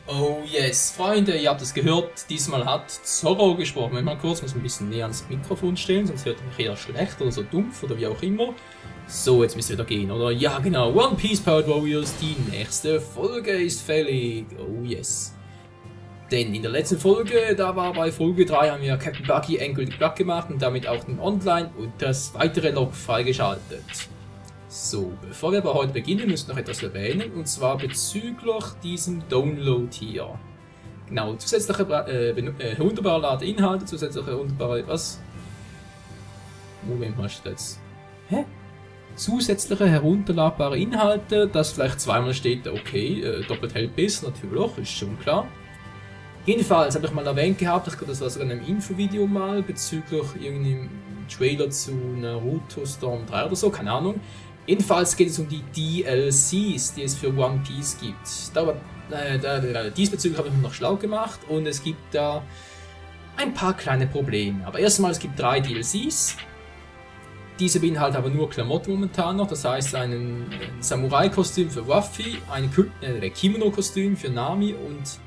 Oh yes, Freunde, ihr habt es gehört, diesmal hat Zorro gesprochen. Wenn mal kurz, muss ein bisschen näher ans Mikrofon stellen, sonst hört ihr mich eher schlecht oder so dumpf oder wie auch immer. So, jetzt müsst ihr wieder gehen, oder? Ja genau, One Piece Powered Warriors, die nächste Folge ist fällig. Oh yes. Denn in der letzten Folge, da war bei Folge 3, haben wir Captain Buggy endgültig platt gemacht und damit auch den Online- und das weitere Log freigeschaltet. So, bevor wir aber heute beginnen, müssen wir noch etwas erwähnen, und zwar bezüglich diesem Download hier. Genau, zusätzliche herunterbare Inhalte, zusätzliche herunterbare, was? Moment mal, steht jetzt. Hä? Zusätzliche herunterladbare Inhalte, das vielleicht zweimal steht, okay, doppelt hält bis, natürlich, ist schon klar. Jedenfalls habe ich mal erwähnt gehabt, ich glaube, das war sogar in einem Infovideo mal, bezüglich irgendeinem Trailer zu Naruto Storm 3 oder so, keine Ahnung. Jedenfalls geht es um die DLCs, die es für One Piece gibt. Diesbezüglich habe ich mich noch schlau gemacht und es gibt da ein paar kleine Probleme. Aber erstmal, es gibt 3 DLCs. Diese beinhalten aber nur Klamotten momentan noch, das heißt ein Samurai-Kostüm für Ruffy, ein Kimono-Kostüm für Nami und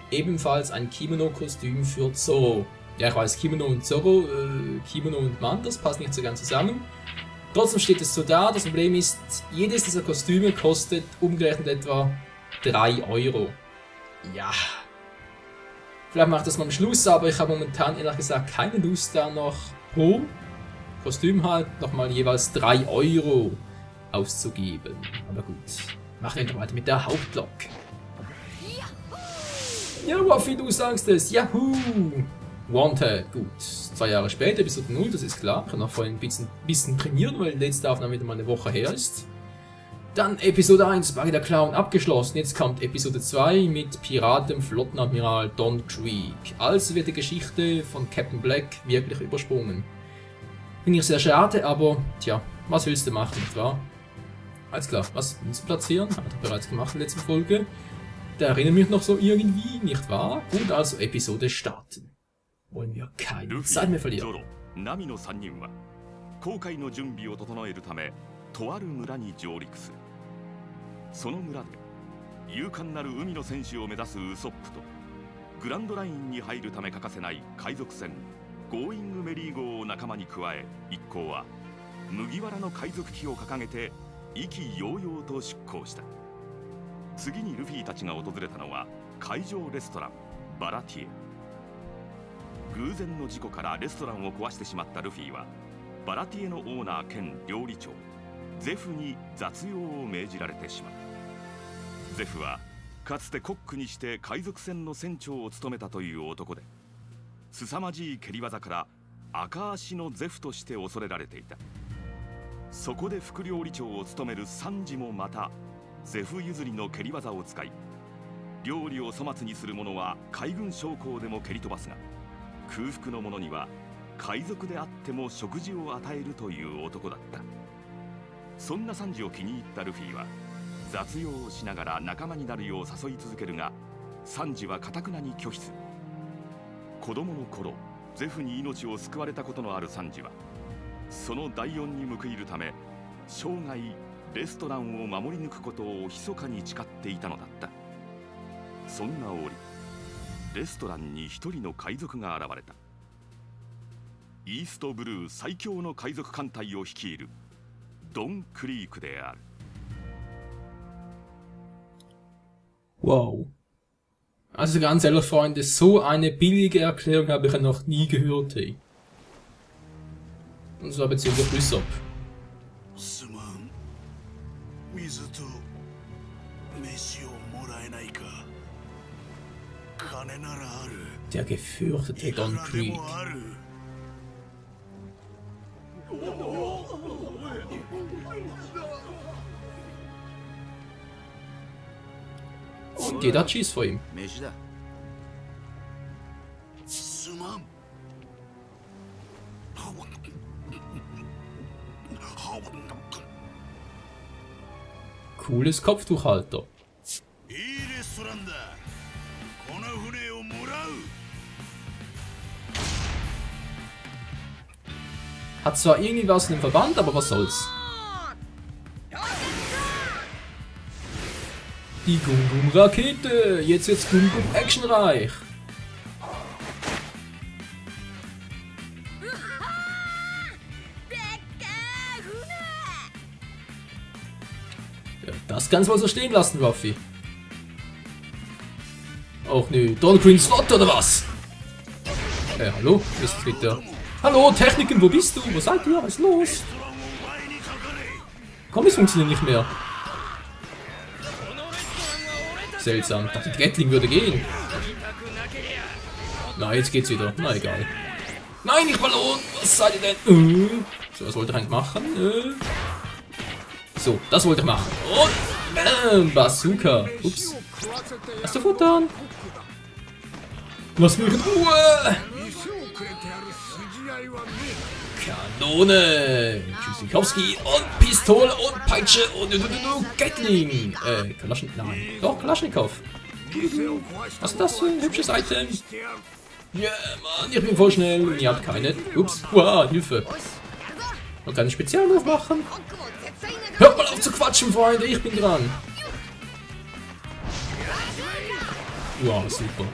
ebenfalls ein Kimono-Kostüm für Zoro. Ja, ich weiß, Kimono und Zoro, Kimono und Mann, das passt nicht so ganz zusammen. Trotzdem steht es so da, das Problem ist, jedes dieser Kostüme kostet umgerechnet etwa 3 Euro. Ja. Vielleicht mache ich das mal am Schluss, aber ich habe momentan ehrlich gesagt keine Lust da noch pro Kostüm halt nochmal jeweils 3 Euro auszugeben. Aber gut, machen wir weiter mit der Hauptlok. Ja, Ruffy, du sagst es, Yahoo! Wanted, gut. 2 Jahre später, Episode 0, das ist klar. Ich kann noch vorhin ein bisschen trainieren, weil die letzte Aufnahme wieder mal eine Woche her ist. Dann Episode 1, Buggy der Clown, abgeschlossen. Jetzt kommt Episode 2 mit Piraten-Flottenadmiral Don Krieg. Also wird die Geschichte von Captain Black wirklich übersprungen. Finde ich sehr schade, aber tja, was willst du machen, nicht wahr? Alles klar, was willst du platzieren? Hat er bereits gemacht in der letzten Folge. Da erinnere mich noch so irgendwie, nicht wahr? Gut, also Episode starten. Wollen wir keine Zeit mehr verlieren. Namiの3人は航海の準備を整えるためとある村に上陸する。その村で勇敢なる海の戦士を目指すウソップとグランドラインに入るため欠かせない海賊船ゴーイングメリー号を仲間に加え、一行は麦わらの海賊旗を掲げて意気揚々と出港した。次にルフィたちが訪れたのは海上レストランバラティエ。偶然の事故からレストランを壊してしまったルフィはバラティエのオーナー兼料理長ゼフに雑用を命じられてしまう。ゼフはかつてコックにして海賊船の船長を務めたという男で、凄まじい蹴り技から赤足のゼフとして恐れられていた。そこで副料理長を務めるサンジもまたゼフ譲りの蹴り技を使い、料理を粗末にする者は海軍将校でも蹴り飛ばすが、空腹の者には海賊であっても食事を与えるという男だった。そんなサンジを気に入ったルフィは雑用をしながら仲間になるよう誘い続けるが、サンジは頑なに拒否する。子供の頃ゼフに命を救われたことのあるサンジはその第恩に報いるため生涯レストランを守り抜くことを密かに誓っていたのだった。そんな折、レストランに一人の海賊が現れた。イーストブルー最強の海賊艦隊を率いるドン・クリークである。Wow. Also ganz ehrlich, Freunde, so eine billige Erklärung habe ich ja noch nie gehört, hey. Und zwar bezüglich Usopp. Der gefürchtete Don Krieg. Und jeder hat Schiss vor ihm. Cooles Kopftuchhalter. Hat zwar irgendwie was in dem Verband, aber was soll's. Die Gum-Gum-Rakete. Jetzt wird's Gum-Gum-actionreich. Ja, das kannst du wohl so stehen lassen, Ruffy. Och nö, Don Green Slot oder was? Hallo? Bist du wieder? Hallo, Techniken, wo bist du? Wo seid ihr? Was ist los? Komm, es funktioniert nicht mehr. Seltsam. Ich dachte, Gatling würde gehen. Na, jetzt geht's wieder. Na, egal. Nein, ich Ballon! Was seid ihr denn? So, was wollte ich eigentlich machen? So, das wollte ich machen. Und bam, Bazooka. Ups. Hast du Futtern? Lass mich in Ruhe! Kanone! Tschüssikowski und Pistole und Peitsche und Gatling! Nein. Doch, Kalaschnikow. Was ist das für ein hübsches Item? Ja, Mann, ich bin voll schnell und ihr habt keine. Ups, wow, Hilfe. Und kann einen Spezialmove machen? Hört mal auf zu quatschen, Freunde, ich bin dran. Wow, super.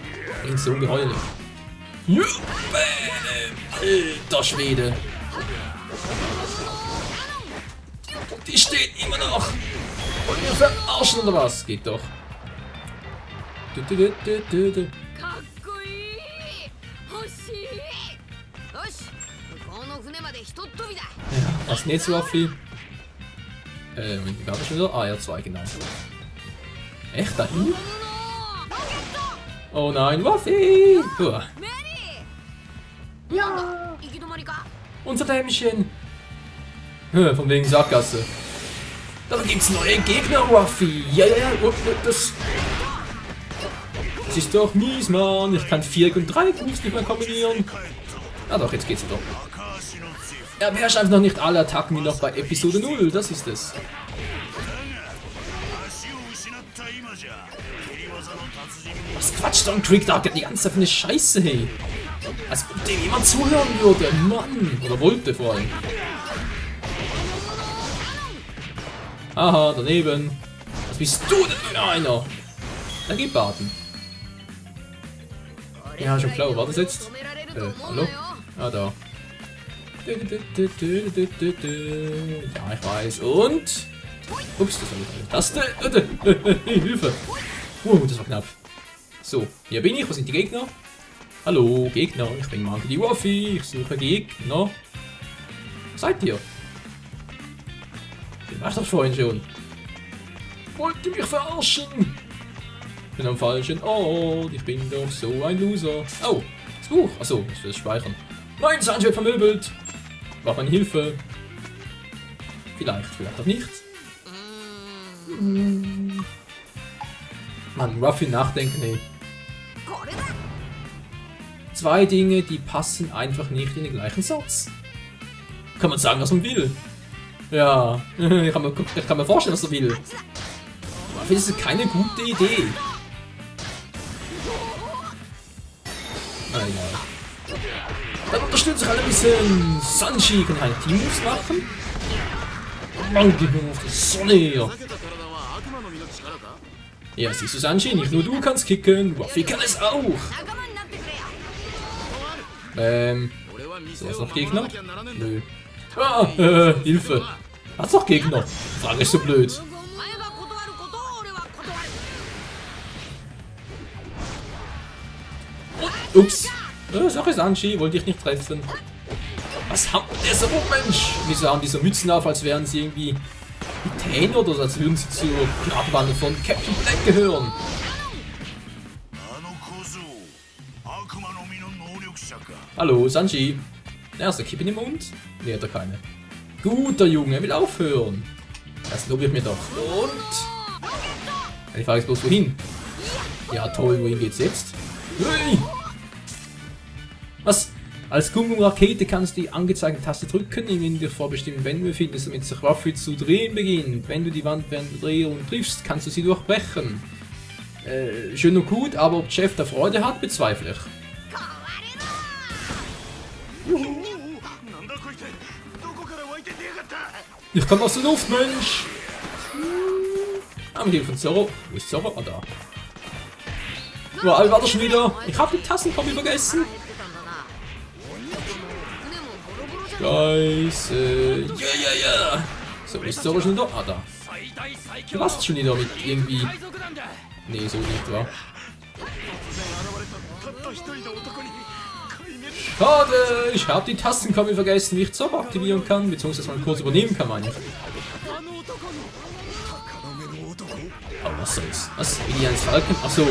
Ich bin so ungeheuerlich. Alter Schwede. Die stehen immer noch. Und wir verarschen oder was? Geht doch. Ja, was nicht so viel. Wie war das schon wieder? Ah ja, 2, genau. Echt da hin? Oh nein, Ruffy! Ja! Unser Dämmchen! Von wegen Sackgasse. Da gibt's neue Gegner, Ruffy! Ja, das ist doch mies, Mann! Ich kann 4 und 3 Moves nicht mehr kombinieren. Ah doch, jetzt geht's doch. Er beherrscht einfach noch nicht alle Attacken wie noch bei Episode 0, das ist es. Was quatscht Don Krieg da die ganze Zeit für eine Scheiße, hey? Als ob dem jemand zuhören würde, Mann! Oder wollte vor allem. Aha, daneben. Was bist du denn für einer? Dann geh baden. Ja, schon klar, war das jetzt? Hallo? Ah, da. Ja, ich weiß. Und... Ups, das war nicht eine Taste. Hilfe. Das war knapp. So, hier bin ich. Wo sind die Gegner? Hallo, Gegner. Ich bin Monkey D. Ruffy. Ich suche Gegner. Wo seid ihr? Den war ich doch vorhin schon. Wollt ihr mich verarschen? Ich bin am falschen Ort. Ich bin doch so ein Loser. Oh, das Buch. Achso, ich will es speichern. Nein, Sanji wird vermöbelt. Braucht meine Hilfe. Vielleicht auch nicht. Mann, Ruffy nachdenken, ey. 2 Dinge, die passen einfach nicht in den gleichen Satz. Kann man sagen, was man will. Ja, ich kann mir vorstellen, was er will. Ruffy, das ist keine gute Idee. Naja. Dann unterstütze ich alle ein bisschen. Sanji kann keine Team-Moves machen. Mann, gib mir auf die Sonne hier. Ja, siehst du, Sanji, nicht nur du kannst kicken, Ruffy kann es auch. So, ist noch Gegner? Nö. Ah, Hilfe. Hat's doch Gegner? Frage ist so blöd. Ups. Sache Sanji, wollte ich nicht treffen. Was haben der so, Mensch? Wieso haben die so Mützen auf, als wären sie irgendwie Italiener oder als würden sie zur Grabbande von Captain Black gehören? Hallo, Sanji. Er ist der Kippe im Mund? Nee, hat er keine. Guter Junge, will aufhören. Das lobe ich mir doch. Und... Die Frage ist bloß, wohin? Ja, toll, wohin geht's jetzt? Hey! Was? Als Gum-Gum-Rakete kannst du die angezeigte Taste drücken, indem du dich vor bestimmten Wänden befindest, damit sich Ruffy zu drehen beginnt. Wenn du die Wand während der Drehung triffst, kannst du sie durchbrechen. Schön und gut, aber ob Jeff da Freude hat, bezweifle ich. Ich komme aus der Luft, Mensch! mit Hilfe von Zoro. Wo ist Zoro? Ah, da. Wow, war das schon wieder? Ich habe die Tassenkombi vergessen. Scheiße. Ja. So, ist Zoro schon da? Ah, da. Du warst schon wieder mit irgendwie... Nee, so nicht, wa? Schade, ich habe die Tastenkombi vergessen, wie ich Zoro aktivieren kann, beziehungsweise man kurz übernehmen kann, meine ich. Oh, was soll's? Was? Indians Falken? Achso,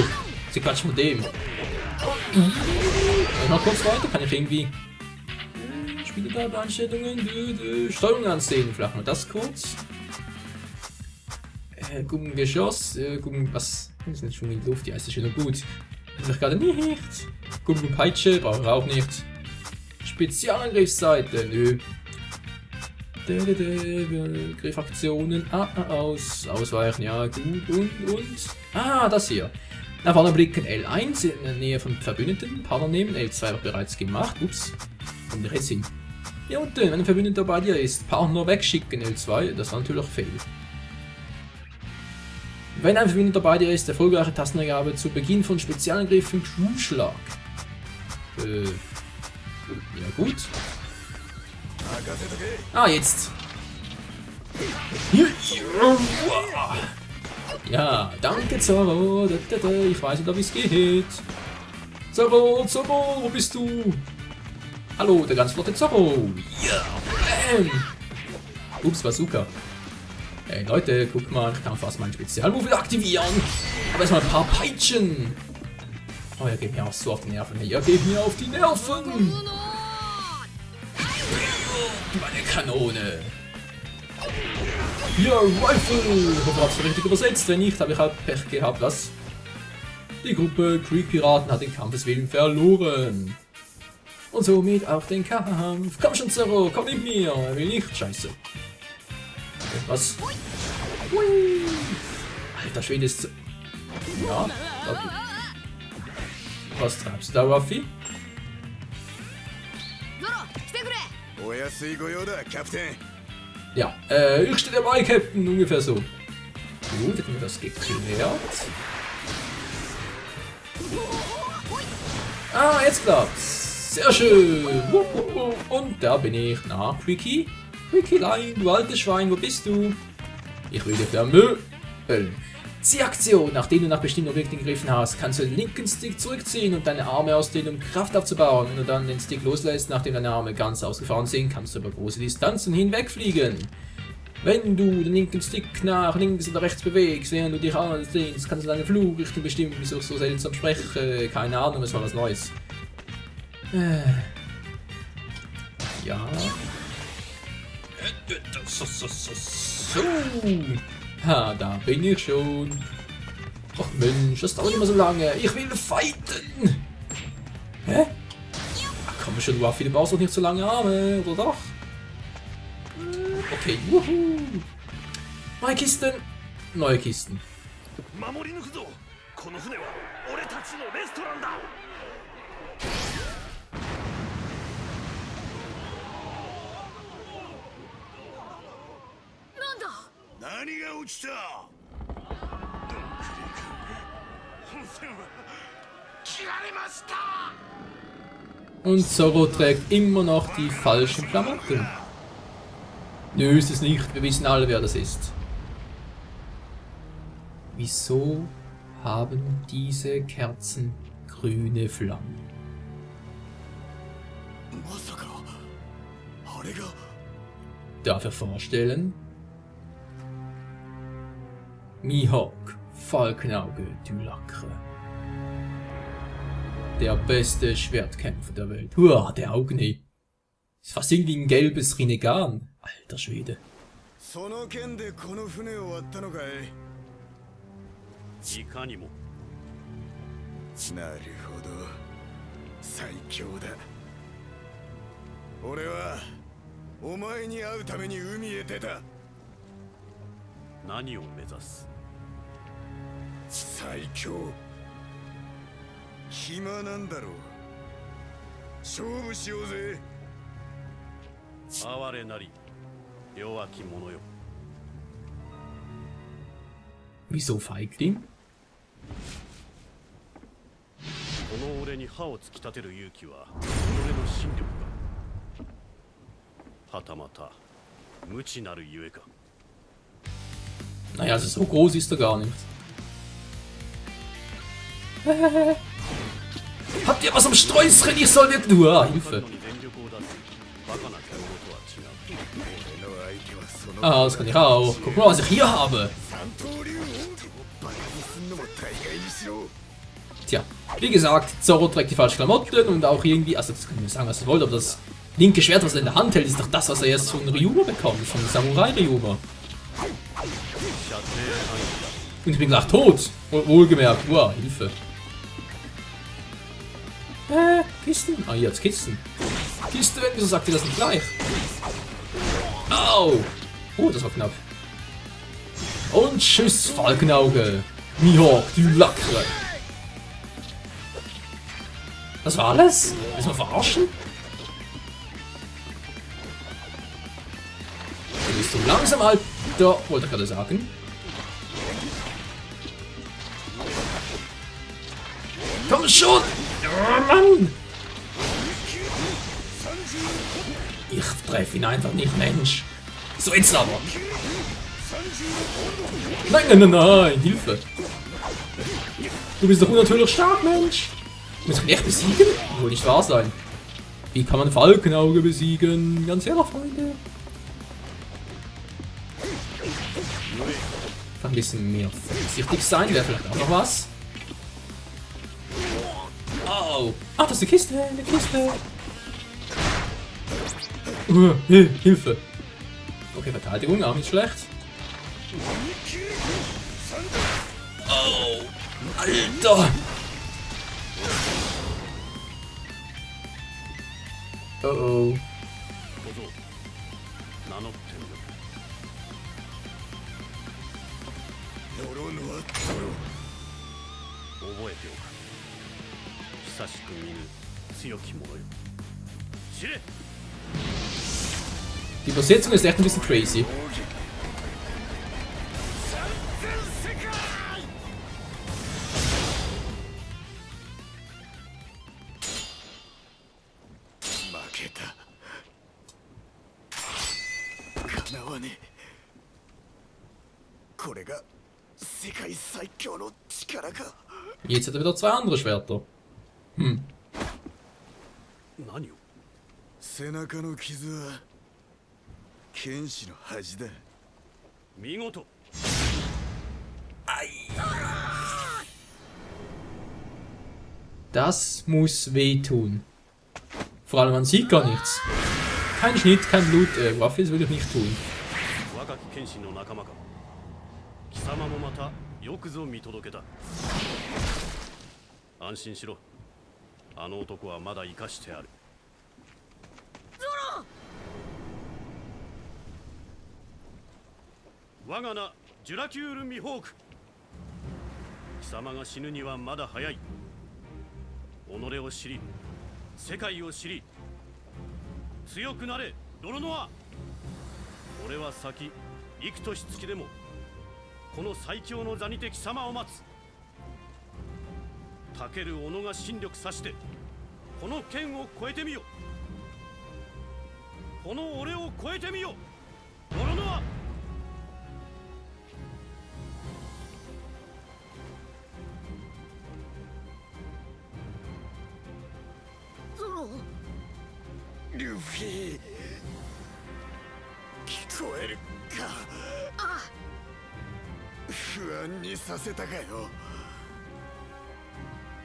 sie quatschen von dem. Mal kurz weiter, kann ich irgendwie... Spielbeeinstellungen, Steuerung ansehen, vielleicht mal das kurz. Gummigeschoss, was? Das ist nicht schon in die Luft, ja, ist das schon gut. Ich gerade nicht. Gummipeitsche, brauche ich auch nicht. Spezialangriffsseite, nö. Griffaktionen, ausweichen, ja, gut, und. Ah, das hier. Nach vorne blicken L1 in der Nähe von Verbündeten, Partner nehmen, L2 wird bereits gemacht, ups. Und der hin. Hier unten, wenn ein Verbündeter bei dir ist, Partner wegschicken, L2, das war natürlich Fail. Wenn ein Verbündeter bei dir ist, erfolgreiche Tasteneingabe zu Beginn von Spezialangriffen Crewschlag. Ja gut. Ah, jetzt. Ja, danke Zoro. Ich weiß nicht, wie es geht. Zoro, wo bist du? Hallo, der ganz flotte Zoro. Ja, bam. Ups, Bazooka. Hey Leute, guck mal, ich kann fast meinen Spezialmove wieder aktivieren. Aber erstmal ein paar Peitschen. Oh, er geht mir auch so auf die Nerven. Er geht mir auf die Nerven. Meine Kanone. Ja, Rifle. Ich hoffe, ich hab's richtig übersetzt. Wenn nicht, habe ich halt Pech gehabt. Was? Die Gruppe Creek-Piraten hat den Kampfeswillen verloren. Und somit auch den Kampf. Komm schon, Zoro, komm mit mir. Er will nicht. Scheiße. Was? Hui. Alter Schwede ist... Ja, okay. Was treibst du da, Ruffy? Ja, ich stehe dabei, Captain, ungefähr so. Gut, hätten wir das geklärt. Ah, jetzt klappt's. Sehr schön. Und da bin ich. Na, Quickie? Quickieline, du altes Schwein, wo bist du? Ich will dich vermöbeln. Zieh Aktion. Nachdem du nach bestimmten Objekten gegriffen hast, kannst du den linken Stick zurückziehen und deine Arme ausdehnen, um Kraft aufzubauen. Wenn du dann den Stick loslässt, nachdem deine Arme ganz ausgefahren sind, kannst du über große Distanzen hinwegfliegen. Wenn du den linken Stick nach links oder rechts bewegst, während du dich anlehnst, kannst du deine Flugrichtung bestimmen, wieso ich so seltsam spreche. Keine Ahnung, es war was Neues. Ja. So. Ha, da bin ich schon. Ach Mensch, das dauert immer so lange. Ich will fighten. Hä? Ach komm schon, Ruffy, du brauchst doch nicht so lange Arme, oder doch? Okay, wuhu. Neue Kisten. Neue Kisten. Und Zoro trägt immer noch die falschen Klamotten. Nö, ist es nicht. Wir wissen alle, wer das ist. Wieso haben diese Kerzen grüne Flammen? Darf er vorstellen? Mihawk, Falkenauge, Dulacre. Der beste Schwertkämpfer der Welt. Huah, der Augne. Ist fast irgendwie ein gelbes Rinnegan. Alter Schwede. Wieso Feigling? この俺に歯を突き立てる勇気は己の心力か、はたまた無知なるゆえか。 Naja, also so groß ist er gar nicht. Habt ihr was am Sträußchen? Ich soll nicht nur. Hilfe. Ah, das kann ich auch. Guck mal, was ich hier habe. Tja, wie gesagt, Zoro trägt die falschen Klamotten und auch irgendwie, also das kann ich mir sagen, was ihr wollt, aber das linke Schwert, was er in der Hand hält, ist doch das, was er erst von Ryuma bekommt, von Samurai Ryuma. Und ich bin gleich tot. Wohlgemerkt. Wow, Hilfe. Kisten? Ah, jetzt Kisten. Kiste weg, wieso sagt ihr das nicht gleich? Au! Oh, das war knapp. Und tschüss, Falkenauge. Mihawk, du Lackre. Das war alles? Willst du mal verarschen? Du bist so langsam, Alter. Wollte ich gerade sagen. Komm schon! Oh Mann! Ich treffe ihn einfach nicht, Mensch. So, jetzt aber. Nein, nein, nein, nein, Hilfe. Du bist doch unnatürlich stark, Mensch. Muss ich ihn echt besiegen? Wohl nicht wahr sein. Wie kann man Falkenauge besiegen? Ganz ehrlich, Freunde. Ein bisschen mehr vorsichtig sein, wäre vielleicht auch noch was. Oh. Ah, das ist eine Kiste, eine Kiste. Hey, Hilfe. Okay, Verteidigung, auch nicht schlecht. Oh, Alter. Oh oh. Die Übersetzung ist echt ein bisschen crazy. Jetzt hat er wieder zwei andere Schwerter. Hm. 何を？背中の傷は剣士の恥だ。見事。Das muss wehtun. Vor allem man sieht gar nichts. Kein Schnitt, kein Blut, Waffe würde ich nicht tun. 若き剣士の仲間か。貴様もまたよくぞ見届けた。安心しろ。あの男はまだ生かしてある。ゾロ！我が名ジュラキュール・ミホーク。貴様が死ぬにはまだ早い。己を知り、世界を知り、強くなれ、ドロノア。俺は先、幾年月でもこの最強の座にて貴様を待つ。たける己が心力さしてこの剣を越えてみよ。この俺を越えてみよ。ドロノア。ゾロ、ルフィ、聞こえるか。不安にさせたかよ。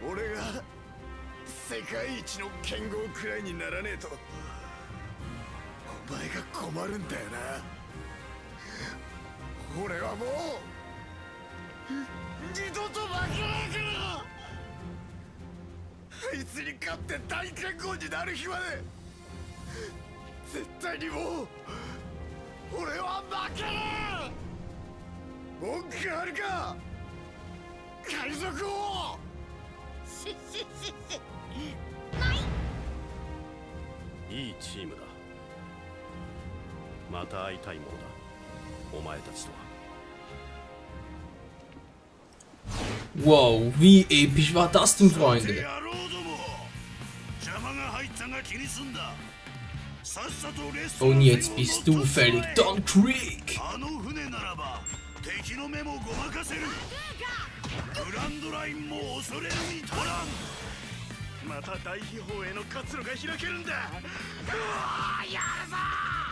俺が世界一の剣豪くらいにならねえとお前が困るんだよな。俺はもう二度と負けないから。あいつに勝って大剣豪になる日まで絶対にもう俺は負けねえ。文句あるか海賊王。いいチームだ。また会いたいものだ、お前たちとは。Wow, wie episch war das denn, Freunde? Und jetzt bist du fällig, Don Krieg! また大秘宝への活路が開けるんだ。うわー、やるぞー。